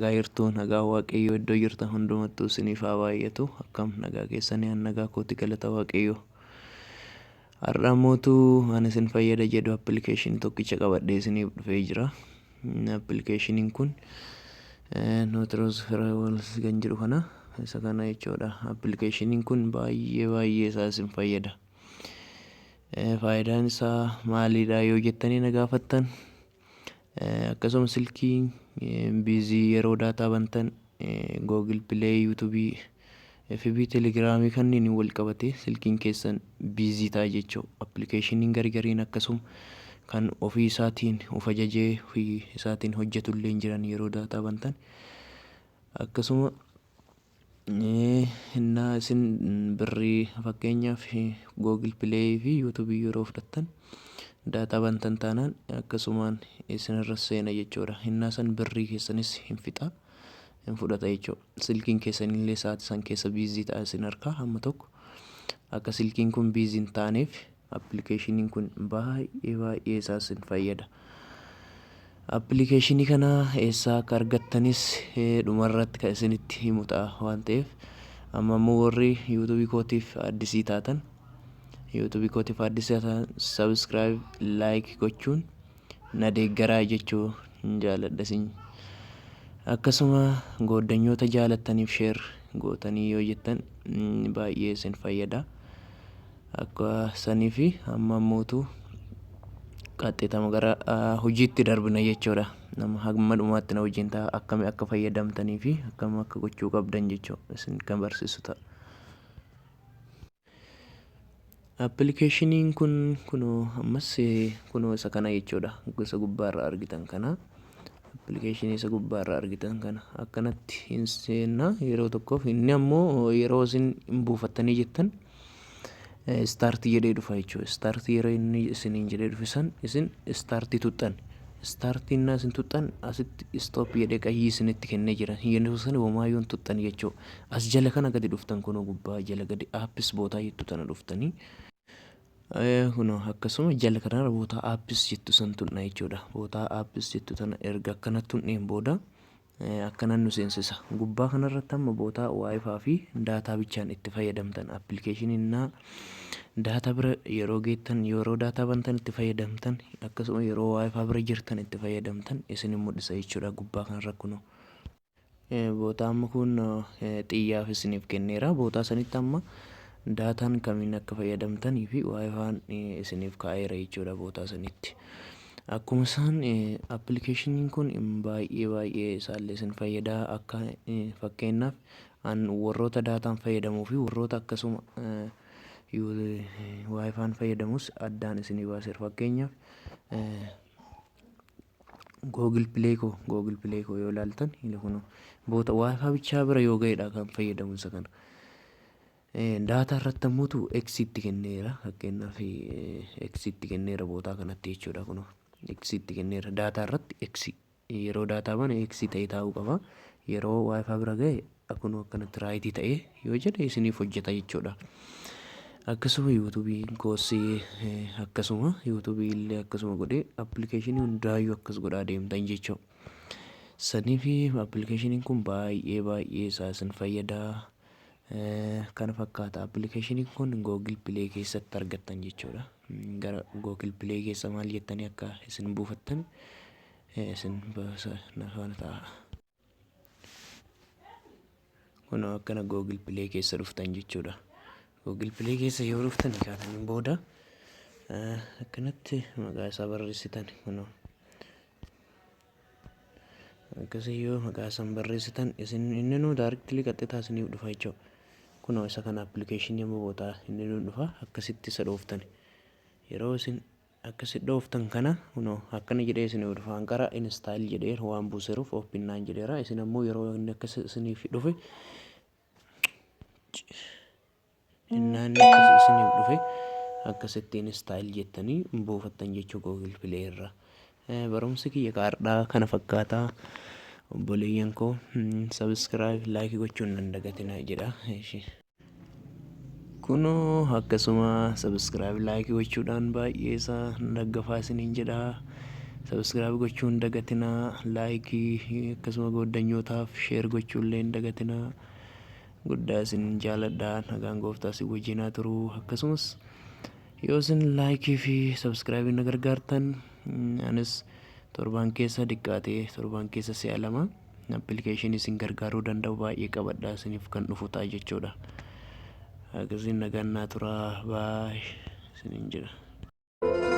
Nagaa jirtuu, nagaa Waaqayyoo iddoo jirtan hundumattuu isiniif haa baay'atu. Akkam nagaa keessanii? An nagaa kooti, galata Waaqayyoo. Har'a mootu ani isin fayyada jedhu appilikeeshinii tokkicha qabadhee isiniif dhufee jira. Appilikeeshiniin kun Nootiroos Firewalls kan jedhu kana, isa kana jechuudha. Appilikeeshiniin kun baay'ee baay'ee isaa isin fayyada. Faayidaan isaa maalidha yoo jettanii na gaafattan, akkasuma silkii busy yeroo daataa bantan, Google Play, YouTube, FB, Telegiraamii kanneen wal qabatee silkiin keessan busy ta'a jechuudha. Appilikeeshiniin gargariin akkasuma kan ofii isaatiin of ajajee ofii isaatiin hojjetu illee hin jiran yeroo daataa bantan. Akkasuma innaa isin birrii, fakkeenyaaf Google Play fi YouTube yeroo fudhattan, daataa bantan taanaan akkasumaan isinirra seena jechuudha. Innaa san birrii keessanis hin fixa, hin fudhata jechuudha. Silkiin keessanillee sa'aatii san keessa busy ta'a isin harkaa hamma tokko. Akka silkiin kun busy hin taaneef appilikeeshiniin kun baay'ee baay'ee isaa isin fayyada. Appilikeeshinii kana eessaa akka argattanis dhumarratti kan isinitti himu ta'a waan ta'eef, amma immoo warri yuutuubii kootiif addisii taatan, yuutuubii kootiif addisii taatan, subscribe, like gochuun na deeggaraa jechuu hin jaaladha isin. Akkasuma gooddanyoota jaalattaniif share gootanii yoo jettan baay'ee isin fayyada. Akka saniifi amma ammootu qaxxitama gara hojiitti darbina jechuudha. Nama hamma dhumaatti na wajjin ta'a, akkami akka fayyadamtanii fi akkam akka gochuu qabdan jechuudha isin kan barsiisu ta'a. Appilikeeshiniin kun kunoo ammas kunoo isa kana jechuudha. Gosa gubbaarra argitan kana. Appilikeeshinii isa gubbaarra argitan kana akkanatti hin seenna yeroo tokkoof. Inni ammoo yeroo isin buufattanii jettan start jedhee dhufa jechuudha. Start yeroo inni isiniin jedhee dhufe san isin start tuxxan. Start innaa isin tuxxan asitti stop jedhee qayyii isinitti kennee jira. Yeroo sana homaayyuu hin tuxxan jechuudha. As jala kana gadi dhuftan, kunoo gubbaa jala gadi apps bootaa jettu tana dhuftanii, kunoo akkasuma jala kanarra bootaa apps jettu san tuqna jechuudha. Bootaa apps jettu tana erga akkana tuqneen booda akkanan nu seensisa. Gubbaa kanarratti amma bootaa WiFi fi daataa bichaan itti fayyadamtan, appilikeeshiniin naa daataa bira yeroo geettan, yeroo daataa bantan itti fayyadamtan, akkasuma yeroo WiFi bira jirtan itti fayyadamtan isin mul'isa jechuudha gubbaa kanarra kunoo. Bootaa amma kun xiyyaaf isiniif kenneera. Bootaa sanitti amma daataan kamiin akka fayyadamtanii fi WiFi'n isiniif kaa'eera jechuudha bootaa sanitti. Akkuma isaan appilikeeshiniin kun baay'ee baay'ee isaallee isin fayyada. Akka fakkeenyaaf an warroota daataan fayyadamuu fi warroota akkasuma WiFi'n fayyadamus addaan isinii baaseera. Fakkeenyaaf Google Play koo yoo ilaaltan, kunoo boota WiFi bichaa bira yoo ga'edha kan fayyadamu isa kana. Daataa irratti ammoo X itti kenneera. Fakkeenyaaf X itti kenneera bootaa kanatti jechuudha, kunoo X itti kenneera. Daataa irratti X, yeroo daataa bane X ta'ee taa'uu qaba. Yeroo WiFi bira ga'e kunoo akkanatti right ta'ee yoo jedhe isiniif hojjeta jechuudha. Akkasuma yuutuubiin koos akkasuma, yuutuubii illee akkasuma godhee, appilikeeshinii hundaayyuu akkas godhaa deemtan jechuudha. Sanii fi appilikeeshiniin kun baay'ee baay'ee isaa isin fayyada. Kana fakkaata, appilikeeshiniin kun Google Play keessatti argattan jechuudha. Gara Google Play keessa maal jettanii akka isin buufattan isin faana ta'a. Kunoo akkana Google Play keessa dhuftan jechuudha. Google Play keessa yoo dhuftan kaataniin booda akkanatti maqaa isaa barreessitan. Kunoo akkasii yoo maqaa isaan barreessitan isin inni nuu directly qaxxitaa isiniif dhufa jechuudha. Kunoo isa kana appilikeeshinii amma bootaa inni nuu dhufa, akkasitti isa dhooftan. Yeroo isin akkasi dhooftan kana kunoo akkana jedhee isiniif dhufa. Hanqara install jedhee waan buuseeruuf open naan jedheera. Isin ammoo yeroo inni akkas isiniif dhufe, innaa inni akkas isiniif dhufe, akkasitti install jettanii buufattan jechuu Google Play irraa. Barumsi kiyya kaardhaa kana fakkaataa. Obboleeyyan koo, subscribe, like gochuun nan dagatina jedha. Kunoo akkasuma subscribe, like gochuudhaan baay'ee isaa daggafaa isiniin jedha. Subscribe gochuu hin dagatinaa, like akkasuma gooddanyootaaf share gochuu illee hin dagatinaa. Guddaa isin jaaladha. Nagaan Gooftaa isin wajjin haa turu. Akkasumas yoo isin like fi subscribe na gargaartan, anis torbaan keessa diqqaatee torbaan keessa si'a 2 application isin gargaaruu danda'u baay'ee qabadha isiniif kan dhufu ta'a jechuudha. Akkasiin nagaan naa turaa, baay'ee isiniin jedha.